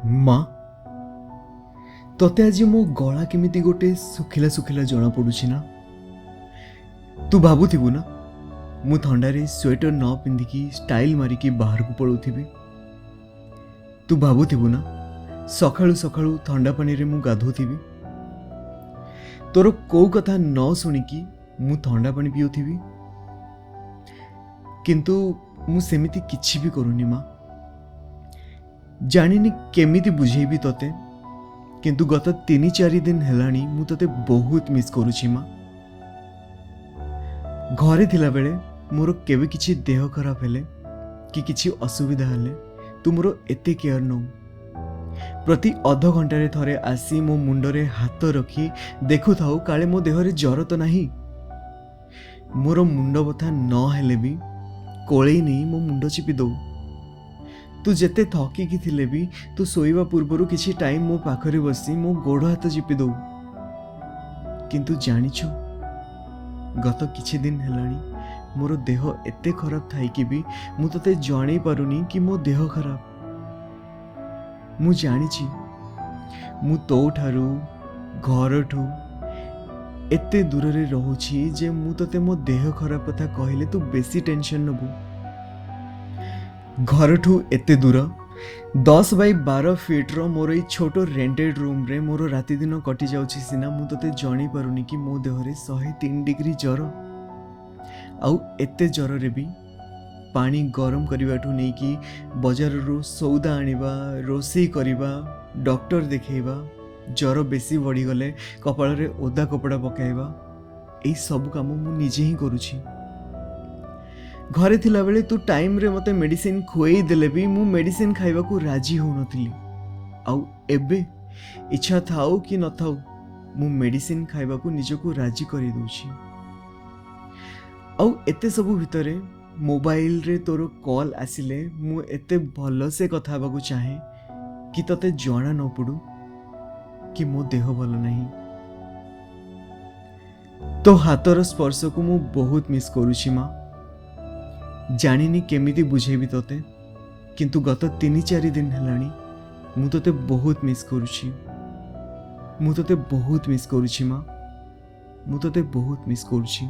ମା, ତତେ ଆଜି ମୋ ଗଳା କେମିତି ଗୋଟେ ଶୁଖିଲା ଶୁଖିଲା ଜଣାପଡ଼ୁଛି ନା? ତୁ ଭାବୁଥିବୁ ନା ମୁଁ ଥଣ୍ଡାରେ ସ୍ୱେଟର ନ ପିନ୍ଧିକି ଷ୍ଟାଇଲ୍ ମାରିକି ବାହାରକୁ ପଳାଉଥିବି? ତୁ ଭାବୁଥିବୁ ନା ସକାଳୁ ସକାଳୁ ଥଣ୍ଡା ପାଣିରେ ମୁଁ ଗାଧୋଉଥିବି? ତୋର କୋଉ କଥା ନ ଶୁଣିକି ମୁଁ ଥଣ୍ଡା ପାଣି ପିଉଥିବି? କିନ୍ତୁ ମୁଁ ସେମିତି କିଛି ବି କରୁନି ମା। ଜାଣିନି କେମିତି ବୁଝେଇବି ତତେ, କିନ୍ତୁ ଗତ 3-4 ଦିନ ହେଲାଣି ମୁଁ ତତେ ବହୁତ ମିସ୍ କରୁଛି ମା। ଘରେ ଥିଲାବେଳେ ମୋର କେବେ କିଛି ଦେହ ଖରାପ ହେଲେ କି କିଛି ଅସୁବିଧା ହେଲେ ତୁ ମୋର ଏତେ କେୟାର ନଉ। ପ୍ରତି ଅଧଘଣ୍ଟାରେ ଥରେ ଆସି ମୋ ମୁଣ୍ଡରେ ହାତ ରଖି ଦେଖୁଥାଉ କାଳେ ମୋ ଦେହରେ ଜ୍ୱର ତ ନାହିଁ। ମୋର ମୁଣ୍ଡ ବଥା ନ ହେଲେ ବି କୋଳେଇ ନେଇ ମୋ ମୁଣ୍ଡ ଚିପି ଦଉ। ତୁ ଯେତେ ଥକିକି ଥିଲେ ବି ତୁ ଶୋଇବା ପୂର୍ବରୁ କିଛି ଟାଇମ୍ ମୋ ପାଖରେ ବସି ମୋ ଗୋଡ଼ ହାତ ଚିପି ଦଉ। କିନ୍ତୁ ଜାଣିଛୁ, ଗତ କିଛି ଦିନ ହେଲାଣି ମୋର ଦେହ ଏତେ ଖରାପ ଥାଇକି ବି ମୁଁ ତୋତେ ଜଣେଇ ପାରୁନି କି ମୋ ଦେହ ଖରାପ। ମୁଁ ଜାଣିଛି ମୁଁ ତୋଠାରୁ, ଘରଠୁ ଏତେ ଦୂରରେ ରହୁଛି ଯେ ମୁଁ ତୋତେ ମୋ ଦେହ ଖରାପ କଥା କହିଲେ ତୁ ବେଶୀ ଟେନସନ୍ ନେବୁ। ଘରଠୁ ଏତେ ଦୂର, 10 ବାଇ 12 ଫିଟ୍ର ମୋର ଏଇ ଛୋଟ ରେଣ୍ଟେଡ୍ ରୁମ୍ରେ ମୋର ରାତିଦିନ କଟିଯାଉଛି ସିନା, ମୁଁ ତୋତେ ଜଣେଇ ପାରୁନି କି ମୋ ଦେହରେ 103 ଡିଗ୍ରୀ ଜ୍ୱର। ଆଉ ଏତେ ଜ୍ୱରରେ ବି ପାଣି ଗରମ କରିବାଠୁ ନେଇକି ବଜାରରୁ ସଉଦା ଆଣିବା, ରୋଷେଇ କରିବା, ଡକ୍ଟର ଦେଖେଇବା, ଜ୍ୱର ବେଶୀ ବଢ଼ିଗଲେ କପାଳରେ ଓଦା କପଡ଼ା ପକାଇବା, ଏଇ ସବୁ କାମ ମୁଁ ନିଜେ ହିଁ କରୁଛି। ଘରେ ଥିଲାବେଳେ ତୁ ଟାଇମ୍ରେ ମୋତେ ମେଡ଼ିସିନ ଖୁଏଇ ଦେଲେ ବି ମୁଁ ମେଡ଼ିସିନ ଖାଇବାକୁ ରାଜି ହେଉନଥିଲି। ଆଉ ଏବେ ଇଚ୍ଛା ଥାଉ କି ନଥାଉ, ମୁଁ ମେଡ଼ିସିନ ଖାଇବାକୁ ନିଜକୁ ରାଜି କରିଦେଉଛି। ଆଉ ଏତେ ସବୁ ଭିତରେ ମୋବାଇଲରେ ତୋର କଲ୍ ଆସିଲେ ମୁଁ ଏତେ ଭଲସେ କଥା ହେବାକୁ ଚାହେଁ କି ତୋତେ ଜଣା ନ ପଡ଼ୁ କି ମୋ ଦେହ ଭଲ ନାହିଁ। ତୋ ହାତର ସ୍ପର୍ଶକୁ ମୁଁ ବହୁତ ମିସ୍ କରୁଛି ମା। ଜାଣିନି କେମିତି ବୁଝେଇବି ତୋତେ, କିନ୍ତୁ ଗତ 3-4 ଦିନ ହେଲାଣି ମୁଁ ତୋତେ ବହୁତ ମିସ୍ କରୁଛି। ମୁଁ ତୋତେ ବହୁତ ମିସ୍ କରୁଛି ମା। ମୁଁ ତୋତେ ବହୁତ ମିସ୍ କରୁଛି।